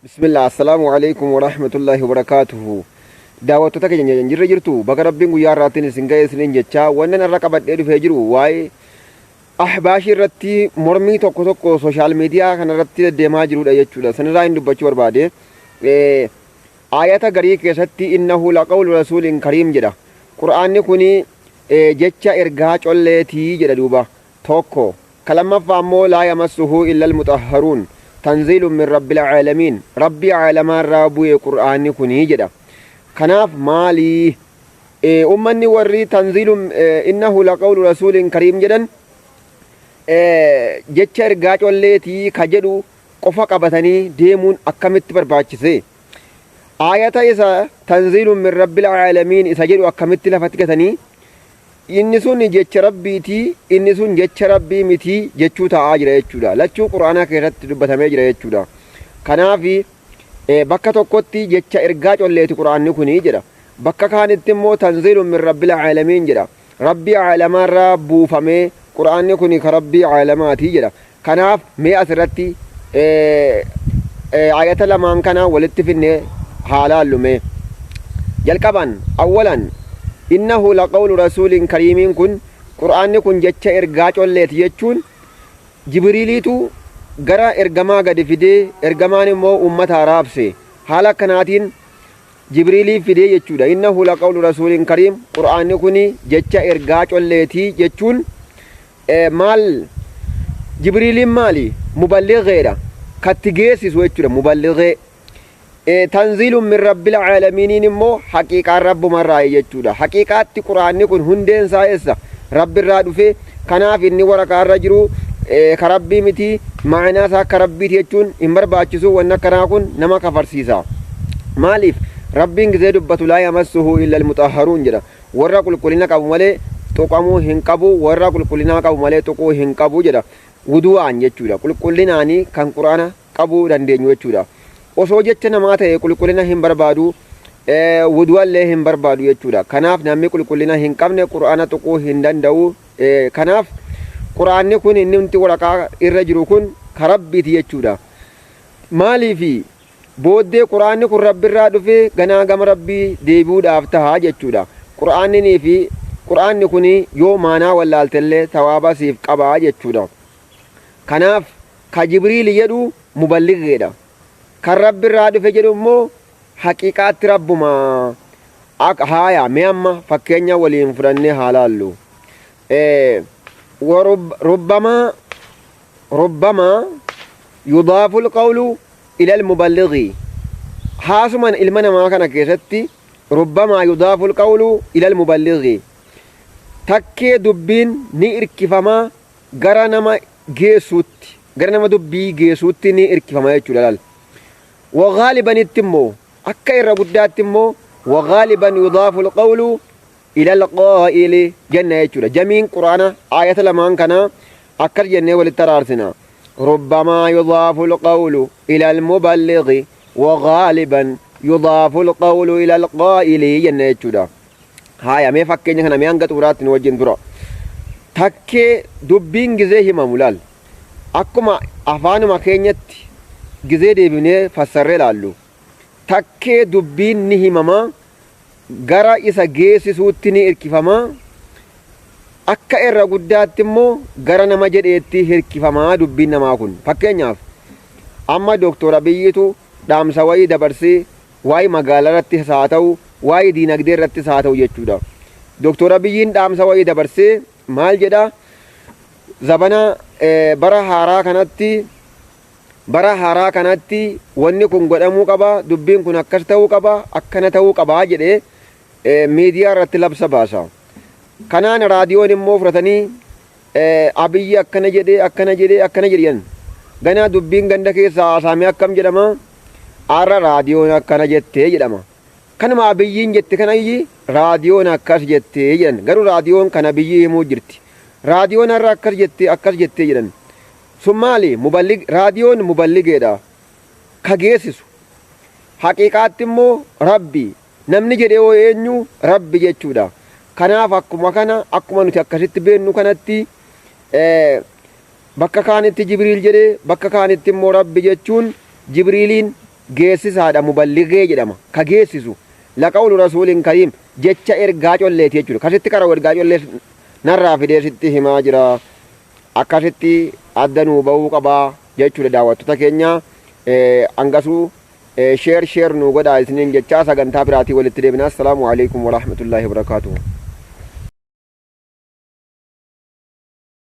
Bismillah assalaamu alaikum warahmatullahi wabarakaatuhu. Daawwattoota keenya jirra jirtu baga rabbiin guyyaa irraatiin isin ga'e isiniin jechaa wannan irra qabadhee dhufee jiru waa'ee ahbaashii irratti mormii tokko tokko sooshaal miidiyaa kanarratti deddeemaa jirudha jechuudha. Sanirraa hin dubbachuu barbaade. Aayata garii keessatti innahu laqawlu rasuulin kariim jedha. Qur'aanni kuni jecha ergaa colleetii jedha duuba. Tokko. Ka lammaffaa immoo laa yamassuhu illal muxahharuun tanziilun min rabbil aalamiin rabbii aalamaa irraa bu'e qur'aanni kuni jedha. Kanaaf maali? Ummanni warri tanziilun innahu laqawlu rasuulin kariim jedhan jecha ergaa colleetii ka jedhu qofa qabatanii deemuun akkamitti barbaachise? Aayata isa tanziilun min rabbil aalamiin isa jedhu akkamitti lafatti gatanii Inni sun jecha Rabbiiti, inni sun jecha Rabbii miti jechuu taa'aa jira jechuudha. Lachuu Qur'aanaa keessatti dubbatamee jira jechuudha. Kanaaf bakka tokkotti jecha ergaa colleeti Qur'aanni kuni jedha. Bakka kaanitti immoo tanziilun min Rabbil aalamiin jedha. Rabbii aalamaarraa buufamee Qur'aanni kuni ka Rabbii aalamaati jedha. Kanaaf mee asirratti ayata lamaan kana walitti finnee haa laallu mee. Jalqabaan awwalan innahu laqawlu rasuulin kariimiin kun Qur'aanni kun jecha ergaa colleeti jechuun Jibriiliitu gara ergamaa gadi fidee ergamaan immoo uummataa raabse. Haala akkanaatiin Jibriilii fidee jechuudha. Innahu laqawlu rasuulin kariim Qur'aanni kun jecha ergaa colleeti jechuun Maal Jibriiliin maali? Muballigheedha. Katti geessisu jechuudha muballighee. Tanziilun min rabbil aalamiiniin immoo haqiiqaan rabbumarraayi jechuudha. Haqiiqaatti quraanni kun hundeen isaa eessa? Rabbirraa dhufe. Kanaaf inni waraqaa irra jiru ka rabbii miti ma'anaa isaa akka rabbiiti jechuun hin barbaachisu wanni akkanaa kun nama kafarsiisa. Maaliif? Rabbiin gizee dubbatu laa yamassuhu illa almuxahharuun jedha. Warra qulqullina qabu malee tuqamuu hin qabu, warra qulqullinaa qabu malee tuquu hin qabu jedha. Wudu'aan jechuudha. Qulqullinaani kan Qur'aana qabuu dandeenyu jechuudha. Osoo jecha namaa ta'e qulqullina hin barbaadu, wudu'allee hin barbaadu jechuudha. Kanaaf namni qulqullina hin qabne Qur'aana tuquu hin danda'u. Kanaaf Qur'aanni kun inni nuti waraqaa irra jiru kun ka Rabbiiti jechuudha. Maaliifi? Booddee Qur'aanni kun Rabbirraa dhufee ganaa gama Rabbii deebi'uudhaaf taha jechuudha. Qur'aanninii fi Qur'aanni kun yoo maanaa wallaaltellee thawaaba siif qaba jechuudha. Kanaaf ka Jibriili jedhu muballigheedha. Kan Rabbirraa dhufe jedhu immoo haqiiqaatti Rabbuma. Haaya mee amma fakkeenya waliin fudhannee haa laallu. Rubbamaa Rubbamaa yudaaful qawlu ilal muballighi haasuma ilma namaa kana keessatti rubbamaa yudaaful qawlu ilal muballighi takkee dubbiin ni irkifama gara nama geessuutti gara nama dubbii geessuutti ni irkifama jechuudha laal wagaalibanitti immoo akka irra guddaatti immoo wagaaliban yudaaful qawlu ilal qaa'ili jenna jechuudha. Jamiin Qur'aana aayata lamaan kana akkas jennee walitti araarsina. Rubbamaa yudaafu alqawlu ilal muballighi wa ghaaliban yudaafu alqawlu ilal qaa'ili jenna jechuudha. Haaya mee fakkeenya kana mee hanga xumuraatti nu wajjin tura. Takkee dubbiin gizee himamu laal. Akkuma afaanuma keenyatti gizee deebinee fassarree laallu. Takkee dubbiin ni himama gara isa geessisuutti ni hirkifama, akka irra guddaatti immoo gara nama jedheetti hirkifama dubbiin namaa kun. Fakkeenyaaf, amma Dooktor Abiyyiitu dhaamsa wayii dabarsee waa'ee magaalaa irrattis haa ta'u, waa'ee diinagdee irrattis haa ta'u jechuudha. Dooktor Abiyyiin dhaamsa wayii dabarsee maal jedha? Zabana bara haaraa kanatti Bara haaraa kanatti wanni kun godhamuu qaba, dubbiin kun akkas ta'uu qaba, akkana ta'uu qaba jedhee miidiyaa irratti labsa baasa. Kanaan raadiyoon immoo fudhatanii Abiyyi akkana jedhee, akkana jedhee, akkana jedhe jedhan. Ganaa dubbiin ganda keessaa haasaamee akkam jedhama? Har'a raadiyoon akkana jettee jedhama. Kanuma Abiyyiin jette kanayyi raadiyoon akkas jettee jedhan. Garuu raadiyoon kan Abiyyii himuu jirti. Raadiyoon har'a akkas jettee, akkas jettee jedhan. Sun maali? Muballig, raadiyoon muballigeedha. Ka geessisu. Haqiiqaatti immoo Rabbi. Namni jedhe hoo eenyu? Rabbi jechuudha. Kanaaf akkuma kana, akkuma nuti akkasitti beennu kanatti, bakka kaanitti Jibriil jedhe, bakka kaanitti immoo Rabbi jechuun Jibriiliin Geessisaadha, muballighee jedhama, ka geessisu. Laqawlu rasuulin kariim, jecha ergaa colleeti jechuudha. Ka sitti qara'u ergaa collee narraa fidee sitti himaa jira. Akkasitti adda nuu bahuu qaba jechuudha daawwattoota keenya. Hangasuu share share nuu godhaa isiniin jechaa sagantaa biraatii walitti deebina. Assalaamu alaikum warahmatullaahi wabarakaatuhu.